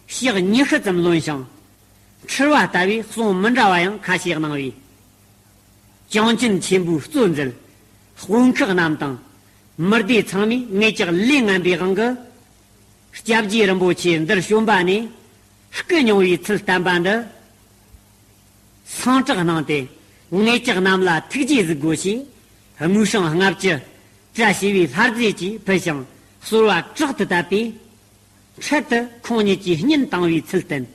ཞག་ཉི་ཤུ་ཙམ་ལོན་ཞིང་། འཁྲུལ་བ་ལྟ་བུའི་གསུང་མི་འདྲ་བ་ཡང་ཁ་ཤས་གནང་བས། ཅང་ཅིན་ཆེན་པོས་གཙོ་མཛད་དཔོན་ཁག་རྣམས་དང་མི་སྡེ་ཚང་མས་ངེད་ཅག་ལས་ངན་པའི་དབང་གིས། སྐྱབས་རྗེ་རིན་པོ་ཆེ་འདིར་བྱོན་པ་ནས་སྐུ་མྱོང་བའི་ཚུལ་བསྟན་པ་འདི། སངས་དྲག་གནང་སྟེ་ངེད་ཅག་རྣམས་ལ་ཐུགས་རྗེས་གཟིགས་དགོས་ཞེས་དངུལ་སྲང་ལྔ་བཅུ་བཀྲ་ཤིས་པའི་ལྷ་རྫས་ཀྱིས་ཕུལ་ཞིང་ གསོལ་བ་དྲག་ཏུ་བཏབ་པས། འཕྲལ་དུ་ཁོང་ཉིད་ཀྱིས་བསྙེན་བཏང་བའི་ཚུལ་བསྟན།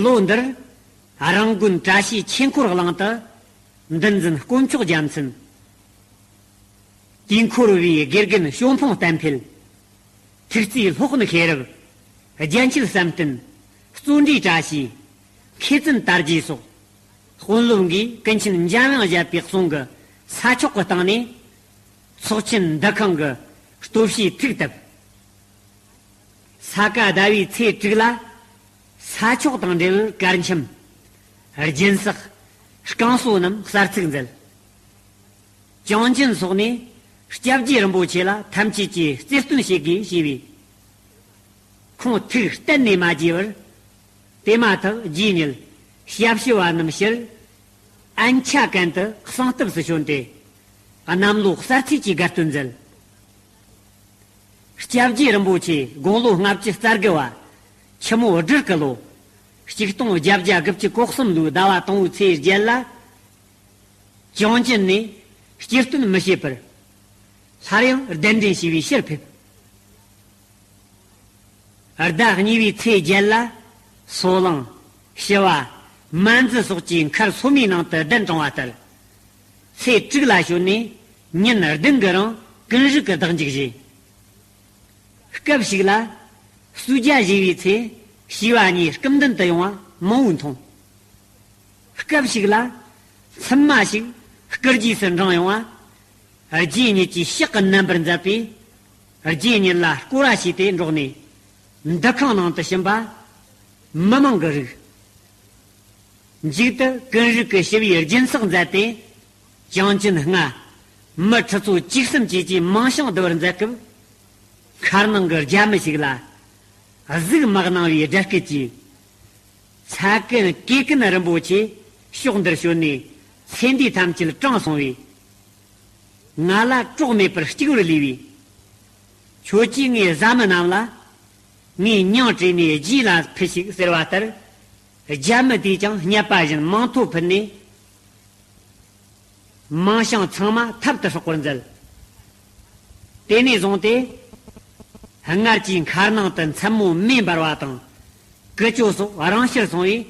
ལོ་འདིར་རང་དགོན་བཀྲ་ཤིས་ཆོས་འཁོར་གླིང་དུ་འདུལ་འཛིན་དཀོན་མཆོག་རྒྱལ་མཚན། དུས་འཁོར་བའི་དགེ་རྒན་ཞོ་འཕང་བསྟན་འཕེལ། ཐུགས་བརྩེའི་སློབ་དཔོན་ཤེས་རབ། རྒྱལ་མཆེད་བསམ་གཏན། བརྩོན་འགྲུས་བཀྲ་ཤིས། མཁས་བཙུན་དར་རྒྱས་སོགས། དཔོན་སློབ་འགས་ཀུན་མཁྱེན་འཇམ་དབྱངས་བཞད་པའི་གསུང་གི་ས་ཕྱོགས་ཀྱི་སྟེང་ནས། ཚོགས་ཆེན་འདུ་ཁང་གི་སྟོབས་ཤུགས་ཐུགས་བཏབ། ས་ག་ཟླ་བའི་ཚེས་དྲུག་ལ། ས་ཕྱོགས་དང་འབྲེལ་བའི་གར་འཆམ། སྦྱིན་སྲེག། རྐང་གསོ་རྣམས་གསར་ཚུགས་མཛད། ཅང་ཅན་སོགས་ནས་སྐྱབས་རྗེ་རིན་པོ་ཆེ་ལ་ཐམས་ཅད་ཀྱིས་རྩེར་སྟོན་བྱེད་དགོས་ཞེས་པས། ཁོང་ཐུགས་གཏན་ནས་མ་བརྗེད་པར། དེ་མ་ཐག་རྗེ་ཉིད་ཞབས་ཕྱི་བ་རྣམས་ཕྱིར། ཨན་ཆ་ཀན་དུ་གསང་སྟབས་སུ་བྱོན་ཏེ། གནམ་ལོ་གསར་ཚེས་ཀྱི་དགའ་སྟོན་མཛད། སྐྱབས་རྗེ་རིན་པོ་ཆེ་དགུང་ལོ་ལྔ་བཅུ་རྩ་དགུ་བ། ཆུ་མོ་སྦྲུལ་གྱི་ལོ། ཆིག་སྟོང་བརྒྱད་བརྒྱ་དགུ་བཅུ་གོ་གསུམ་ལོའི་ཟླ་བ་དང་པོའི་ཚེས་བརྒྱད་ལ། ཅང་ཅན་ནས་སྐྱེར་སྟོན་མི་བྱེད་པར། སླར་ཡང་གདན་འདྲེན་ཞུས་པའི་ཕྱིར་ཕེབས། ཟླ་གཉིས་པའི་ཚེས་བརྒྱད་ལ། སོ་ལང་། ཞི་བ། མན་ཛུ་སོགས་ཀྱི་མཁར་སོ་མའི་ནང་དུ་གདན་དྲངས་པ་ལྟར། ཚེས་དྲུག་ལ་བྱོན་ནས་ཉིན་བདུན་གྱི་རིང་ཀུན་རིག་གི་བདག་འཇུག་བཞེས། སྐབས་ཤིག་ལ། གསོས་ཇ་བཞེས་པའི་ཚེ། ཞི་བ་ཉིད་སྐུ་མདུན་དུ་ཡོང་བ་མང་བོས་མཐོང་། སྐབས་ཤིག་ལ། མཚམས་མ་ཞིག་སྐུ་རྗེས་སུ་འབྲངས་ཡོང་བ། རྗེ་ཉིད་ཀྱིས་ཕྱག་གི་མནན་པར་མཛད་པས། རྗེ་ཉིད་ལ་སྐོར་ར་བྱས་ཏེ་འགྲོགས་ནས། འདུ་ཁང་ནང་དུ་ཕྱིན་པ། མི་མང་གི་རིགས། མཇུག་ཏུ་ཀུན་རིག་གི་ཞི་བའི་སྦྱིན་སྲེག་མཛད་དེ། ཅང་ཅན་ལྔ། མི་ཁྲི་ཚོ་བཅུ་གསུམ་བཅས་ཀྱིས་མིང་བྱང་བསྡུ་བར་མཛད་སྐབས། མཁར་ནང་གི་རྒྱ་མི་ཞིག་ལ། གཟུགས་མི་སྣང་བའི་དགྲ་སྐད་ཀྱིས། ཚ་ཀན་ཀེ་ཀན་རིན་པོ་ཆེ་ཕྱོགས་འདིར་བྱོན་ནས་ཚེ་འདས་ཐམས་ཅད་དྲངས་སོང་བས། ང་ལ་གྲོགས་མེད་པར་གཅིག་པུར་ལུས་པས། ཁྱོད་ཀྱིས་ངའི་བཟའ་མི་རྣམས་ལ། ངའི་མྱིང་དྲིས་ནས་རྗེ་ལ་ཕུལ་ཞིག་ཟེར་བ་ལྟར། རྒྱ་མི་དེས་ཀྱང་བསྙད་པ་བཞིན་མིང་ཐོ་ཕུལ་ནས། མིང་བྱང་ཚང་མ་ཐབ་ཏུ་སོག་པར་མཛད། དེ་ནས་བཟུང་སྟེ། སྔར་གྱི་མཁར་ནང་དུ་མཚན་མོ་མེ་འབར་བ་དང་། ཀུ་ཅོ་སོགས་རང་ཕྱིར་སོང་བས།